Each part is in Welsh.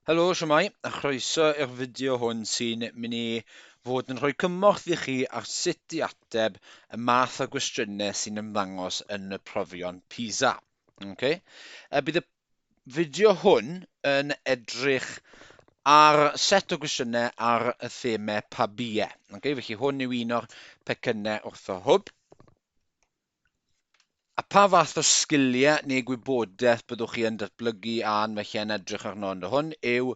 Helo, shwmae, a chroeso i'r fideo hwn sy'n mynd i fod yn rhoi cymorth i chi ar sut i ateb y math o gwestiynau sy'n ymddangos yn y profion PISA. Okay? Bydd y fideo hwn yn edrych ar set o gwestiynau ar y themau pabïau. Okay? Felly hwn yw un o'r pecynnau wrtho hwb. A pa fath o sgiliau neu gwybodaeth byddwch chi yn datblygu a'n felly yn edrych arno yn hwn yw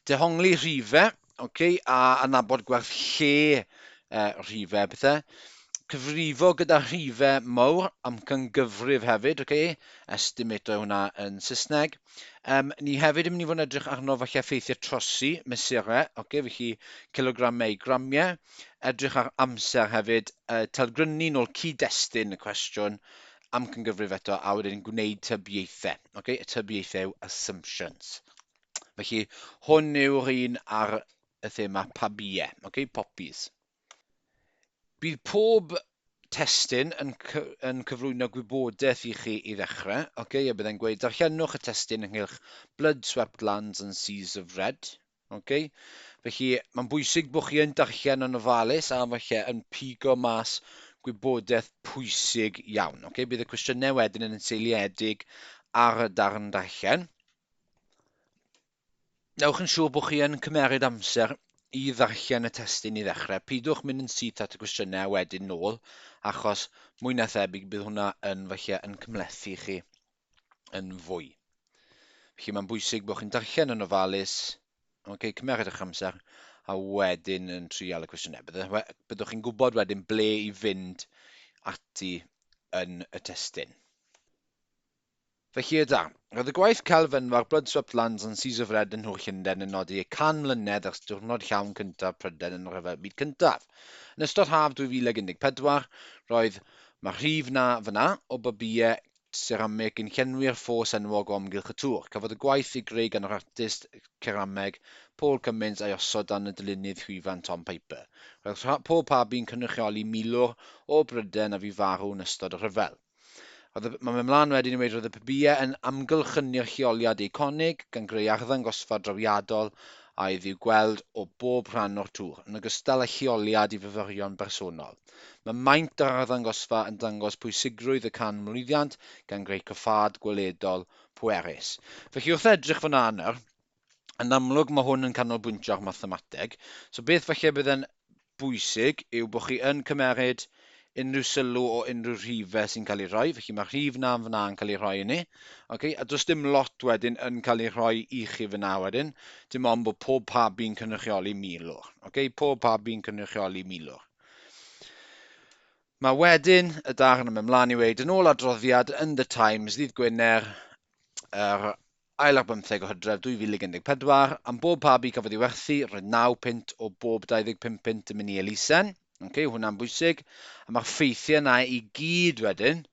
dehongli rhifau, okay, a anabod gwerth lle rhifau pethau. Cyfrifo gyda rhifau mawr, amcangyfrif hefyd, okay, estimate o hwnna yn Saesneg. Ni hefyd yn mynd i fod yn edrych arno falle ffeithiau trosi, mesurau, okay, felly cilogramau i gramiau. Edrych ar amser hefyd, talgrynu nôl cyd-destun y cwestiwn, amcangyfrif eto, a wedyn gwneud tybiaethau. Okay, y tybiaethau yw assumptions. Felly hwn yw'r un ar y thema pabïau, okay, poppies. Bydd pob testun yn, yn cyflwyno gwybodaeth i chi i ddechrau. Okay, a byddai'n gweud darllenwch y testun ynghylch Blood Swept Lands and Seas of Red. Okay? Felly mae'n bwysig bod chi yn darllen yn ofalus a falle yn pigo mas gwybodaeth pwysig iawn. Okay? Bydd y cwestiynau wedyn yn seiliedig ar y darn darllen. Newch yn siŵr bod chi yn cymeryd amser i ddarllen y testun i ddechrau. Pidwch mynd yn syth at y cwestiynau a wedyn nôl, achos mwy na thebyg bydd hwnna yn falle yn cymhlethu chi yn fwy. Felly mae'n bwysig bod chi'n darllen yn ofalus, okay, cymeryd eich amser, a wedyn yn trial y cwestiynau. Byddwch chi'n gwybod wedyn ble i fynd ati yn y testun. Felly da, roedd y gwaith celf enfawr Blood Swept Lands and Seas of Red yn Nhŵr Llundain yn nodi ei 100 mlynedd ers diwrnod llawn cyntaf Prydain yn y Rhyfel Byd Cyntaf. Yn ystod haf 2014, roedd Mae rhif na fyna o babïau seramig yn llenwi'r ffos enwog o amgylch y tŵr. Cafodd y gwaith ei greu gan yr artist cerameg Paul Cummins a'i osod dan y dylunydd llwyfan Tom Piper. Roedd pob pabi'n cynrychioli milwr o Brydain a fu farw yn ystod y rhyfel. Mae'n mynd mlaen wedyn i weud roedd y pabïau yn amgylchynu'r lleoliad eiconig gan greu arddangosfa drawiadol a oedd i'w gweld o bob rhan o'r tŵr, yn ogystal â lleoliad i fyfyrio'n bersonol. Mae maint yr arddangosfa yn dangos pwysigrwydd y canmlwyddiant gan greu coffâd gweledol pwerus. Felly wrth edrych fyna nawr, yn amlwg mae hwn yn canolbwyntio ar mathemateg. So beth falle bydd yn bwysig yw bod chi yn cymeryd unrhyw sylw o unrhyw rhifau sy'n cael ei rhoi. Felly mae rhif na fyna yn cael ei rhoi i ni. Okay? A does dim lot wedyn yn cael ei rhoi i chi fyna wedyn. Dim ond bod pob pabi'n cynrychioli milwr. Okay? Pob pabi'n cynrychioli milwr. Mae wedyn y darn yn mynd mlaen i weud yn ôl adroddiad yn The Times ddydd Gwener yr ail ar bymtheg o Hydref 2014, am bob pabi cafodd ei werthu, roedd 9 punt o bob 25 punt yn mynd i elusen. Okay, hwnna'n bwysig. A mae'r ffeithiau yna i gyd wedyn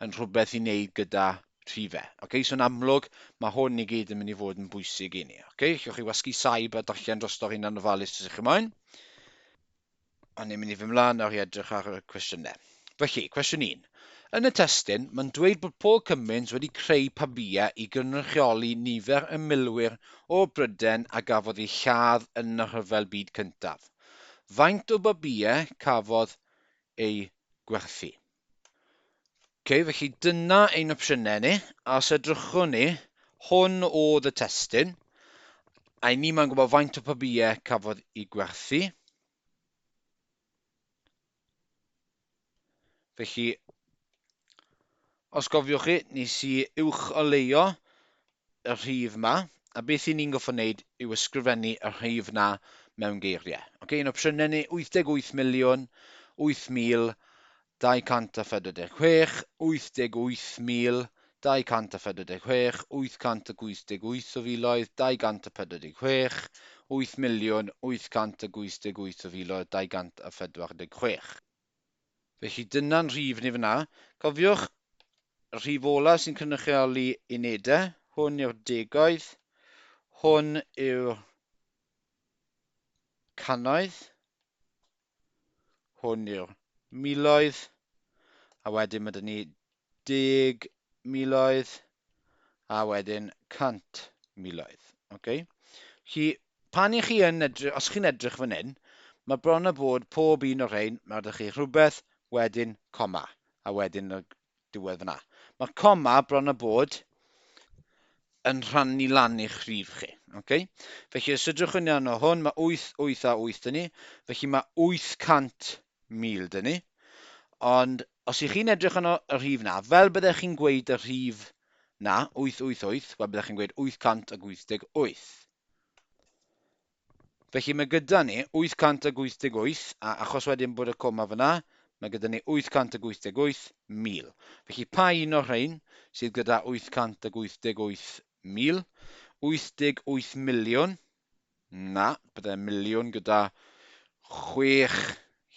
yn rhywbeth i wneud gyda rhifau. Okay, so yn amlwg, mae hwn i gyd yn mynd i fod yn bwysig i ni. Okay, allwch chi wasgu saib a darllen drosto'r hunan ofalus os ych chi moyn. A ni'n mynd i fy mlaen nawr i edrych ar y cwestiynau. Felly, cwestiwn 1. Yn y testun, mae'n dweud bod Paul Cummins wedi creu pabïau i gynrychioli nifer y milwyr o Brydain a gafodd eu lladd yn y Rhyfel Byd Cyntaf. Faint o babïau cafodd eu gwerthu? Okay, felly dyna ein opsiynau ni. A os edrychwn ni, hwn oedd y testun. A i ni mae'n gwybod faint o pabïau cafodd ei gwerthu. Felly, os gofiwch chi, nes i uwch oleio y rhif yma, a beth i ni'n goffo wneud yw ysgrifennu y rhif na mewn geiriau. Okay, un opsiynau ni 88 miliwn 8,246, 88,246, 888 o filoedd, 246, 8,888 o filoedd, 246. Felly dyna'n rhif ni fyna. Cofiwch, y rhif ola sy'n cynrychioli unedau, hwn yw'r degoedd, hwn yw'r cannoedd, hwn yw'r miloedd, a wedyn mae dyn ni deg miloedd, a wedyn 100 miloedd. Okay? Chi, pan i chi yn edrych, os chi'n edrych fan hyn, mae bron a bod pob un o'r rhain, mae ydych chi rhywbeth, wedyn coma, a wedyn y diwedd fyna. Mae coma bron a bod yn rhannu lan eich rhif chi. Okay? Felly os ydrych yn arno hwn, mae 8, 8 a 8 dyn ni, felly mae 800,000 dyn ni. Ond os ych chi'n edrych arno y rhif na, fel byddech chi'n gweud y rhif na, 888, wel byddech chi'n gweud 888. Felly mae gyda ni 888, a achos wedyn bod y coma fyna, mae gyda ni 888,000. Felly pa un o'r rhain sydd gyda 888,000? 88 miliwn? Na, bydde miliwn gyda 6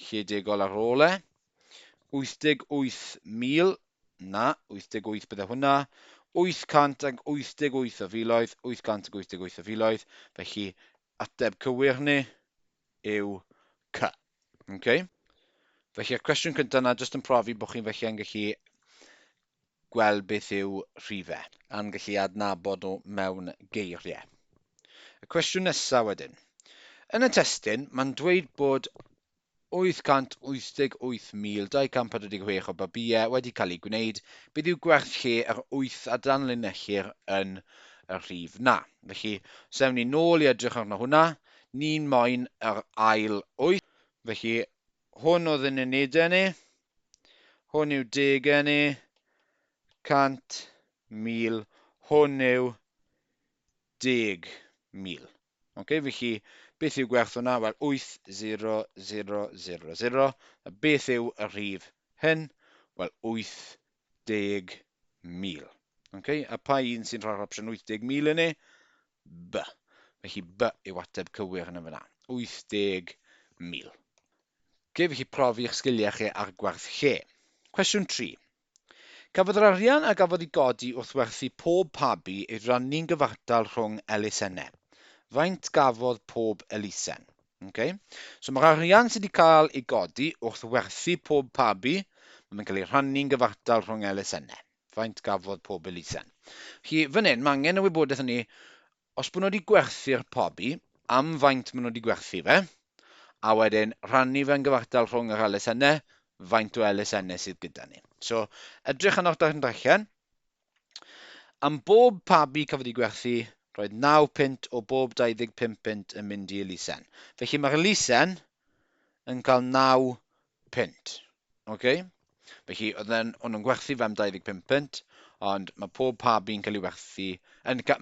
lledegol ar ôl e. 88,000? Na, 88 bydde hwnna. 888 o filoedd, 888 o filoedd. Felly ateb cywir ni yw C. Okay? Felly'r cwestiwn cyntaf yna jyst yn profi bod chi'n felly yn gallu gweld beth yw rhifau, a'n gallu adnabod nhw mewn geiriau. Y cwestiwn nesaf wedyn. Yn y testun, mae'n dweud bod 888,246 o babïau wedi cael eu gwneud. Beth yw gwerth lle yr 8 a danlinellir yn y rhif na? Felly, os ewn ni nôl i edrych arno hwnna, ni'n moyn yr ail 8. Felly, hwn oedd yn unedau ni, hwn yw degau ni, 100, 1000, hwn yw 10,000. Okay, felly, beth yw gwerth hwnna? Wel, 8, 0, 0, 0, 0. A beth yw y rhif hyn? Wel, 80,000. Okay, a pa un sy'n rhoi'r opsiwn 80,000 i ni? B. Felly B yw ateb cywir yn y fyna. 80,000. Okay, felly profi eich sgiliau chi ar gwerth lle. Cwestiwn 3. Cafodd yr arian a gafodd ei godi wrth werthu pob pabi ei rannu'n gyfartal rhwng elusennau. Faint gafodd pob elusen? Okay? So mae'r arian sydd wedi cael ei godi wrth werthu pob pabi, mae'n cael ei rhannu'n gyfartal rhwng elusennau. Faint gafodd pob elusen? Felly, fan hyn, mae angen y wybodaeth ni, os bod nhw wedi gwerthu'r pobi, am faint maen nhw wedi gwerthu fe, a wedyn rhannu fe'n gyfartal rhwng yr elusennau, faint o elusennau sydd gyda ni. So, edrych arno'r darn darllen. Am bob pabi cafodd ei gwerthu, roedd 9 punt o bob 25 punt yn mynd i elusen. Felly mae'r elusen yn cael 9 punt. Okay? Felly, o'n nhw'n gwerthu fe am 25 punt, ond mae pob pabi'n cael ei werthu,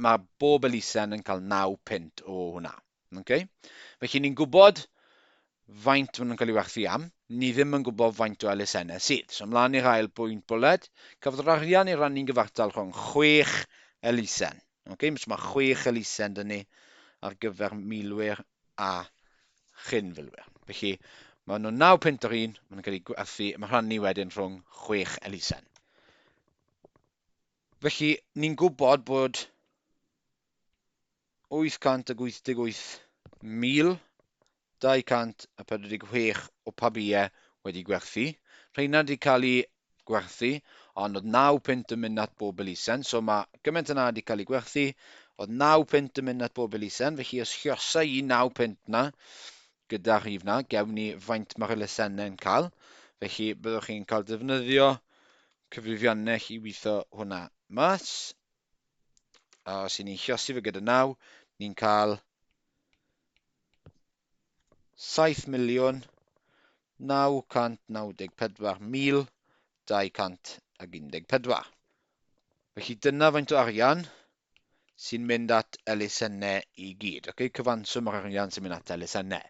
mae bob elusen yn cael 9 punt o hwnna. Okay? Felly ni'n gwybod faint maen nhw'n cael ei werthu am, ni ddim yn gwybod faint o elusennau sydd. So ymlaen i'r ail bwynt bwled, cafodd yr arian ei rannu'n gyfartal rhwng 6 elusen. Okay? So mae 6 elusen dyn ni ar gyfer milwyr a chyn-filwyr. Felly maen nhw'n 9 punt yr un, maen nhw'n cael ei gwerthu, mae rhannu wedyn rhwng 6 elusen. Felly ni'n gwybod bod 888,246 o pabïau wedi gwerthu. Rheina wedi cael eu gwerthu, ond oedd 9 punt yn mynd at bob elusen, so mae gymaint yna wedi cael ei gwerthu, oedd 9 punt yn mynd at bob elusen, felly os lluosa i 9 punt na gyda rhif na, gewn ni faint mae'r elusennau'n cael. Felly byddwch chi'n cael defnyddio cyfrifiannell i weithio hwnna mas. A os i ni'n lluosi fe gyda 9, ni'n cael 7,994,214. Felly dyna faint o arian sy'n mynd at elusennau i gyd. Okay? Cyfanswm yr arian sy'n mynd at elusennau.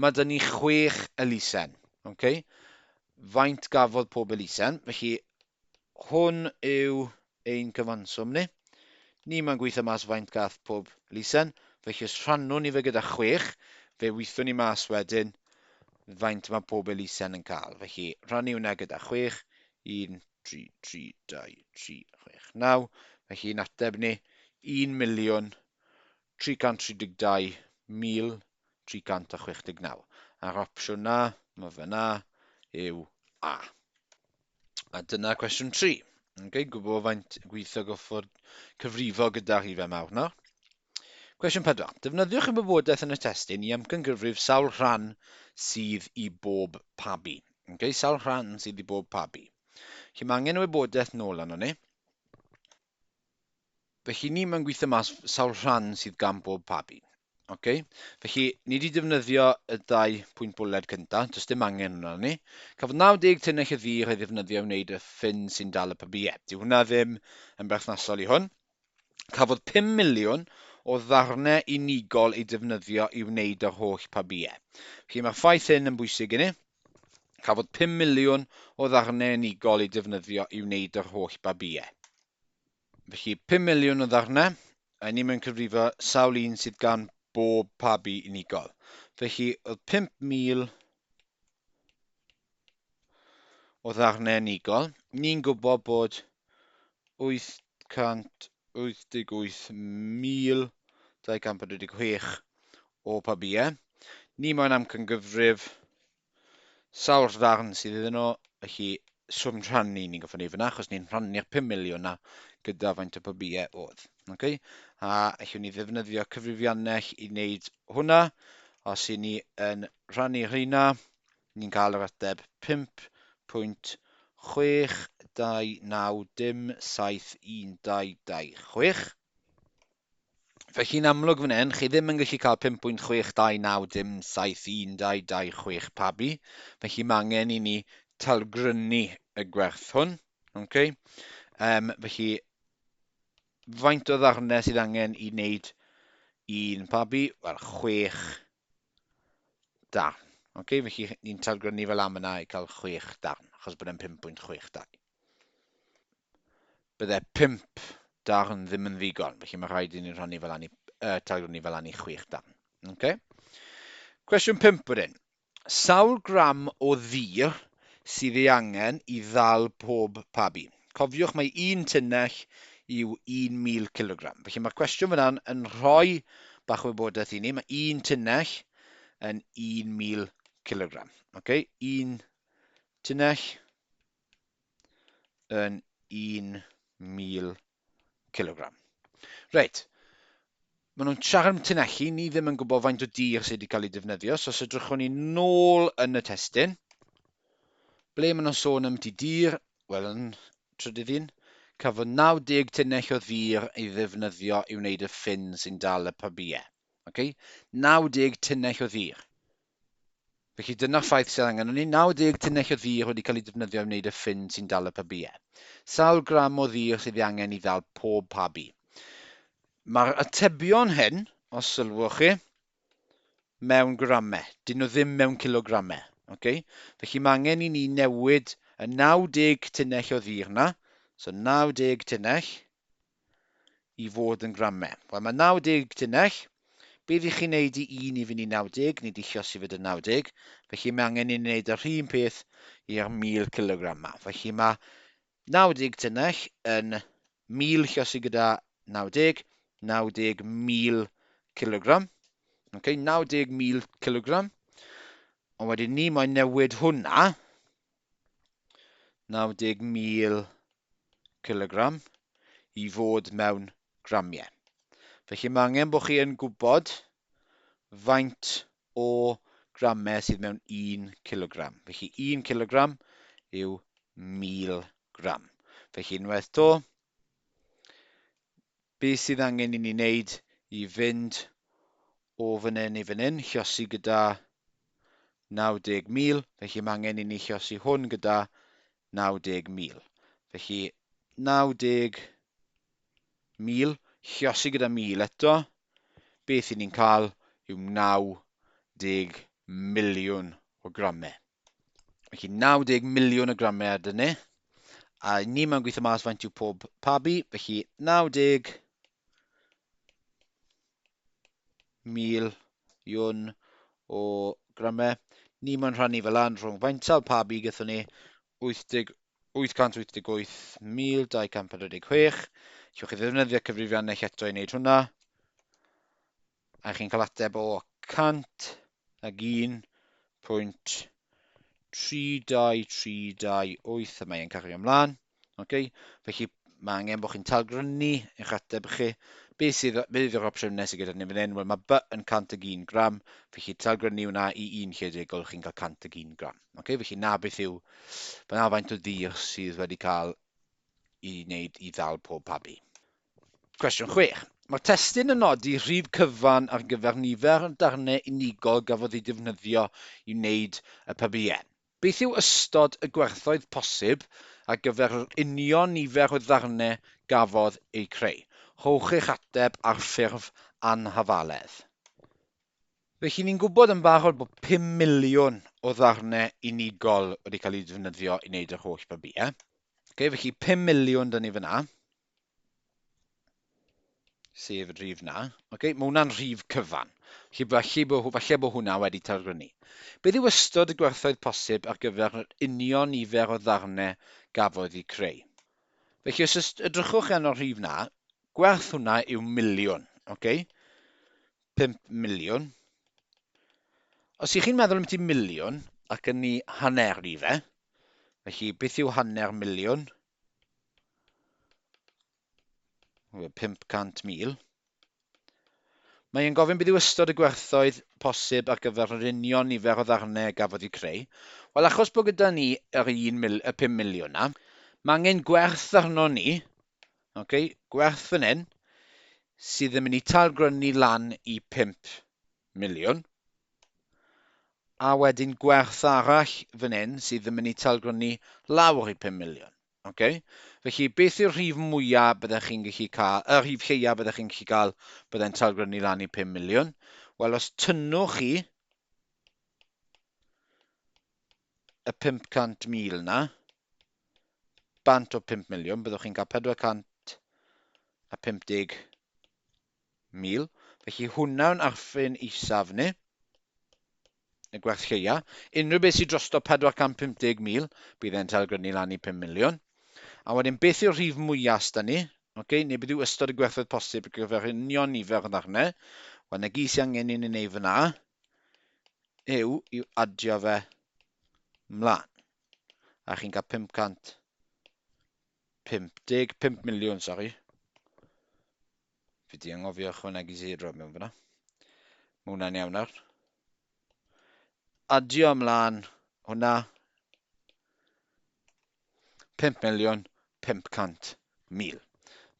Mae dyn ni 6 elusen. Okay? Faint gafodd pob elusen? Felly hwn yw ein cyfanswm ni. Ni mae'n gweithio mas faint gath pob elusen. Felly os rhannwn ni fe gyda 6, fe weithio ni mas wedyn faint mae pob elusen yn cael. Felly rhannu hwnna gyda 6, 1, 3, 3, 2, 3, 6, 9. Felly yn ateb ni 1,332,369. A'r opsiwn na, mae fe na, yw A. A dyna cwestiwn 3. Okay, gwybod faint gweithio goffod cyfrifo gyda rhifau mawr nawr. Cwestiwn 4. Defnyddiwch y wybodaeth yn y testun i amcangyfrif sawl rhan sydd i bob pabi. Okay, sawl rhan sydd i bob pabi. Felly mae angen y wybodaeth nôl arno ni. Felly ni mae'n gweithio mas sawl rhan sydd gan bob pabi. Okay? Felly ni wedi defnyddio y ddau pwynt bwled cyntaf, does dim angen hwnna ni. Cafodd 90 tunnell o ddur ei ddefnyddio i wneud y ffyn sy'n dal y pabïau. Dyw hwnna ddim yn berthnasol i hwn. Cafodd 5 miliwn o ddarnau unigol ei defnyddio i wneud yr holl pabïau. Felly mae'r ffaith hyn yn bwysig i ni. Cafodd 5 miliwn o ddarnau unigol ei defnyddio i wneud yr holl babïau. Felly 5 miliwn o ddarnau, a ni mewn cyfrifo sawl un sydd gan bob pabi unigol. Felly oedd 5,000 o ddarnau unigol. Ni'n gwybod bod 888,246 o pabïau. Ni moyn amcangyfrif sawl ddarn sydd iddyn nhw, felly swm rhannu ni'n gorfod wneud fyna, achos ni'n rhannu'r 5 miliwn na gyda faint o pabïau oedd. Okay? A allwn ni ddefnyddio cyfrifiannell i wneud hwnna. Os i ni yn rhannu rheina, ni'n cael yr ateb 5.629071226. Felly'n amlwg fan hyn, chi ddim yn gallu cael 5.629071226 pabi, felly mae angen i ni talgrynnu y gwerth hwn. Okay? Felly, faint o ddarnau sydd angen i wneud un pabi? Wel, 6 darn. Okay? Felly, ni'n talgrynnu fel am yna i cael 6 darn, achos bod e'n 5.62. Bydde 5 darn ddim yn ddigon, felly mae rhaid i ni rhannu fel lan i, talgrynnu fel lan i 6 darn. Okay? Cwestiwn 5 wedyn. Sawl gram o ddur sydd ei angen i ddal pob pabi? Cofiwch mai un tunnell yw 1,000 kilogram. Felly mae'r cwestiwn fan yn rhoi bach o wybodaeth i ni. Mae un tunnell yn 1,000 kilogram. Okay? Un tunnell yn 1,000 kilogram. Reit, maen nhw'n siarad am tunelli, ni ddim yn gwybod faint o dir sydd wedi cael ei defnyddio, so os edrychwn ni nôl yn y testun, ble maen nhw'n sôn am dir? Wel, yn trydydd un, cafodd 90 tunnell o ddur ei ddefnyddio i wneud y ffyn sy'n dal y pabïau. Okay? 90 tunnell o ddur. Felly dyna'r ffaith sydd angen arni. 90 tunnell o ddur wedi cael ei defnyddio i wneud y ffyn sy'n dal y pabïau. Sawl gram o ddur sydd ei angen i ddal pob pabi? Mae'r atebion hyn, os sylwch chi, mewn gramau. Dyn nhw ddim mewn cilogramau. Okay? Felly mae angen i ni newid y 90 tunnell o ddur na, so 90 tunnell, i fod yn gramau. Wel, mae 90 tunnell. Beth i chi'n neud i 1 i fynd i 90? Ni wedi llosi fyd y 90. Felly mae angen i ni wneud yr un peth i'r 1000 kilogram ma. Felly mae 90 tunnell yn 1000 llosi gyda 90, 90,000 kilogram. Okay, 90,000 kilogram. Ond wedyn ni moyn newid hwnna, 90,000 kilogram, i fod mewn gramiau. Felly mae angen bod chi yn gwybod faint o gramau sydd mewn 1 kilogram. Felly 1 kilogram yw 1000 gram. Felly unwaith to, beth sydd angen i ni wneud i fynd o fan hyn i fan hyn, llosi gyda 90,000, felly mae angen i ni llosi hwn gyda 90,000. Felly 90,000, llosi gyda 1,000 eto, beth i ni'n cael yw 90 miliwn o gramau. Felly 90 miliwn o gramau ar dynnu. A ni mae'n gweithio mas faint yw pob pabi, felly 90 miliwn o gramau. Ni mae'n rhannu fel lan rhwng faint sawl pabi gyda ni 888,246. Allwch chi ddefnyddio cyfrifiannell eto i wneud hwnna. A chi'n cael ateb o 101.32328 a mae'n cario ymlaen. Okay? Felly mae angen bod chi'n talgrynnu eich ateb chi. Beth sydd, beth yw'r opsiynau sydd gyda ni fan hyn? Wel, mae B yn 101 gram, felly talgrynnu hwnna i un lle degol, chi'n cael 101 gram. Okay? Felly na beth yw, na faint o ddur sydd wedi cael i wneud i ddal pob pabi. Cwestiwn 6. Mae'r testun yn nodi rhif cyfan ar gyfer nifer y darnau unigol gafodd eu defnyddio i wneud y pabïau. Beth yw ystod y gwerthoedd posib ar gyfer yr union nifer o ddarnau gafodd eu creu? Rhowch eich ateb ar ffurf anhafaledd. Felly ni'n gwybod yn barod bod 5 miliwn o ddarnau unigol wedi cael eu defnyddio i wneud yr holl babïau. Okay, felly 5 miliwn dyn ni fyna, sef y rhif na. Okay, mae hwnna'n rhif cyfan. Felly falle bod hwnna wedi talgrynnu. Beth yw ystod y gwerthoedd posib ar gyfer yr union nifer o ddarnau gafodd eu creu? Felly os edrychwch arno'r rhif na, gwerth hwnna yw miliwn. Okay? 5 miliwn. Os ych chi'n meddwl ambiti miliwn ac yn ei haneru fe, felly beth yw hanner miliwn? 500,000. Mae e'n gofyn beth yw ystod y gwerthoedd posib ar gyfer yr union nifer o ddarnau gafodd eu creu. Wel, achos bod gyda ni yr un mil, y 5 miliwn na, mae angen gwerth arno ni, okay, gwerth fan hyn, sydd yn mynd i talgrynnu lan i 5 miliwn, a wedyn gwerth arall fan hyn sydd yn mynd i talgrynnu lawr i 5 miliwn. Okay? Felly, beth yw'r rhif mwyaf byddech chi'n gallu cael, y rhif lleiaf byddech chi'n gallu cael byddai'n talgrynnu lan i 5 miliwn? Wel, os tynnwch chi y 500,000 na, bant o 5 miliwn, byddwch chi'n cael 450,000. Felly hwnna'n arffin isaf ni, y gwerth lleia. Unrhyw beth sydd drosto 450,000, bydd e'n talgrynnu lan i 5 miliwn. A wedyn, beth yw'r rhif mwyaf sydd ni? Okay, neu beth yw ystod y gwerthoedd posib ar gyfer union nifer o ddarnau? Wel, na gyd sydd angen i ni wneud fyna yw i'w adio fe mlaen. A chi'n cael 550, 5 miliwn, sori. Fi di anghofio ychwanegu zero mewn fyna. Mae hwnna'n iawn nawr. Adio ymlaen hwnna. 5 miliwn 500,000.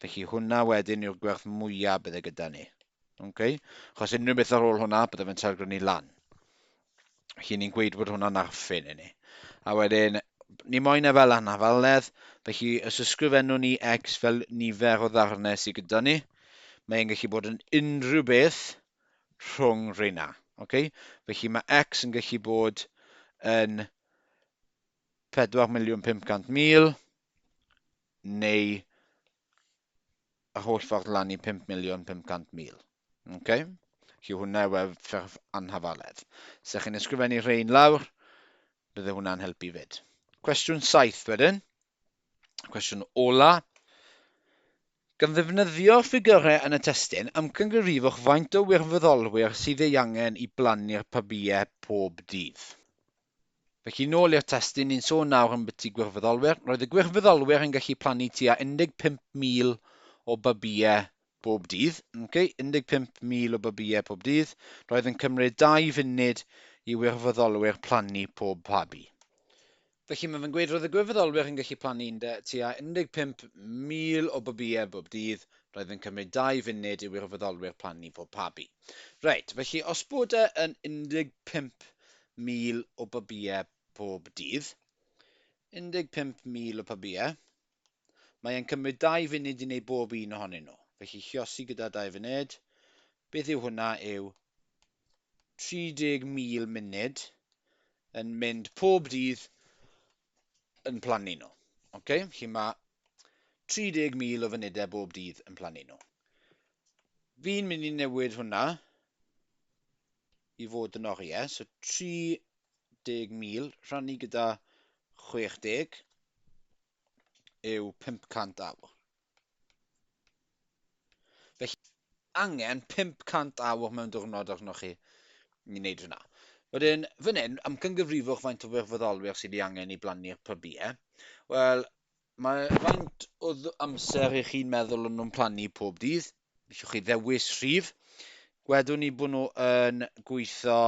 Felly hwnna wedyn yw'r gwerth mwyaf bydde gyda ni. Okay? Achos unrhyw beth ar ôl hwnna, bydde fe'n talgrynnu lan. Felly ni'n gweud bod hwnna'n arffin i ni. A wedyn, ni moyn e fel anhafaledd, felly os ysgrifennwn ni x fel nifer o ddarnau sydd gyda ni, mae'n gallu bod yn unrhyw beth rhwng rheina. Okay? Felly mae x yn gallu bod yn 4,500,000 neu yr holl ffordd lan i 5,500,000. Okay? Felly hwnna yw e ffurf anhafaledd. Os ydych chi'n ysgrifennu rhain lawr, bydde hwnna'n helpu fyd. Cwestiwn 7 wedyn. Cwestiwn ola. Gan ddefnyddio'r ffigyrau yn y testun, amcangyfrifwch faint o wirfoddolwyr sydd ei angen i blannu'r pabïau pob dydd. Felly, nôl i'r testun, ni'n sôn nawr ambiti gwirfoddolwyr. Roedd y gwirfoddolwyr yn gallu plannu tua 15,000 o babïau bob dydd. Okay, 15,000 o babïau pob dydd. Roedd yn cymryd 2 funud i wirfoddolwyr plannu pob pabi. Felly mae fe'n gweud roedd y gwirfoddolwyr yn gallu plannu tua 15,000 o babïau bob dydd, roedd yn cymryd 2 funud i wirfoddolwyr plannu pob pabi. Reit, felly os bod e yn 15,000 o babïau pob dydd, 15,000 o babïau, mae e'n cymryd 2 funud i wneud bob un ohonyn nhw. Felly lliosi gyda 2 funud, beth yw hwnna yw 30,000 munud yn mynd pob dydd yn plannu nhw. Okay? Felly mae 30,000 o funudau bob dydd yn plannu nhw. Fi'n mynd i newid hwnna i fod yn oriau. So 30,000 rhannu gyda 60 yw 500 awr. Felly, angen 500 awr mewn diwrnod arnoch chi i wneud hwnna. Wedyn, fan hyn, amcangyfrifwch faint o wirfoddolwyr sydd ei angen i blannu'r pabïau. Wel, mae faint o amser i chi'n meddwl o'n nhw'n plannu pob dydd? Allwch chi ddewis rhif. Gwedwn ni bod nhw yn gweithio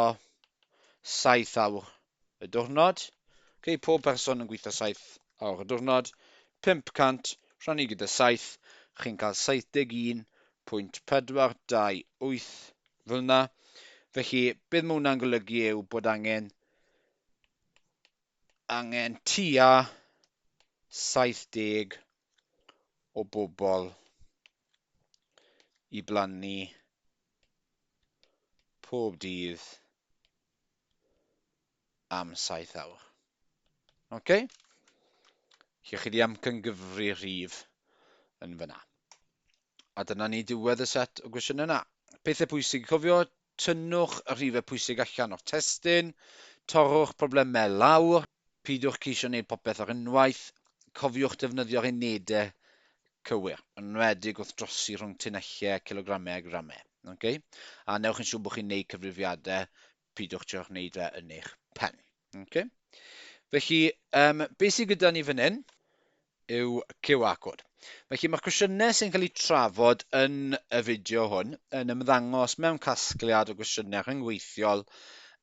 7 awr y diwrnod. Okay, pob person yn gweithio 7 awr y diwrnod. 500 rhannu gyda 7, chi'n cael 71.428 fel yna. Felly, beth mae hwnna'n golygu yw bod angen tua 70 o bobl i blannu pob dydd am 7 awr. Ok? Lle chi wedi amcangyfri rhif yn fyna. A dyna ni diwedd y set o gwestiynau yna. Pethau pwysig i cofio, tynnwch y rhifau pwysig allan o'r testun, torrwch problemau lawr, peidiwch ceisio wneud popeth ar unwaith, cofiwch defnyddio'r unedau cywir, yn enwedig wrth drosi rhwng tunellau, cilogramau a gramau. Okay? A newch yn siŵr bod chi'n neud cyfrifiadau, peidiwch trio wneud e yn eich pen. Okay? Felly, beth sydd gyda ni fan hyn yw QR code. Felly mae'r cwestiynau sy'n cael eu trafod yn y fideo hwn yn ymddangos mewn casgliad o gwestiynau rhyngweithiol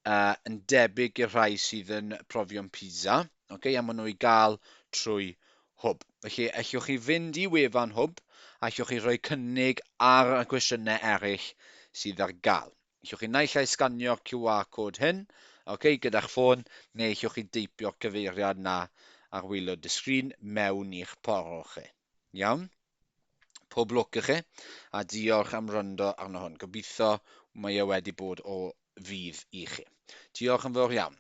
yn debyg i'r rhai sydd yn profion PISA, okay, a maen nhw i gael trwy Hwb. Felly, allwch chi fynd i wefan Hwb, a allwch chi rhoi cynnig ar y cwestiynau eraill sydd ar gael. Allwch chi naill ai sganio'r QR code hyn, okay, gyda'ch ffôn, neu allwch chi deipio'r cyfeiriad na ar waelod y sgrin mewn i'ch porwr chi. Iawn? Pob lwc i chi, a diolch am wrando arno hwn. Gobeithio mae e wedi bod o fudd i chi. Diolch yn fawr iawn.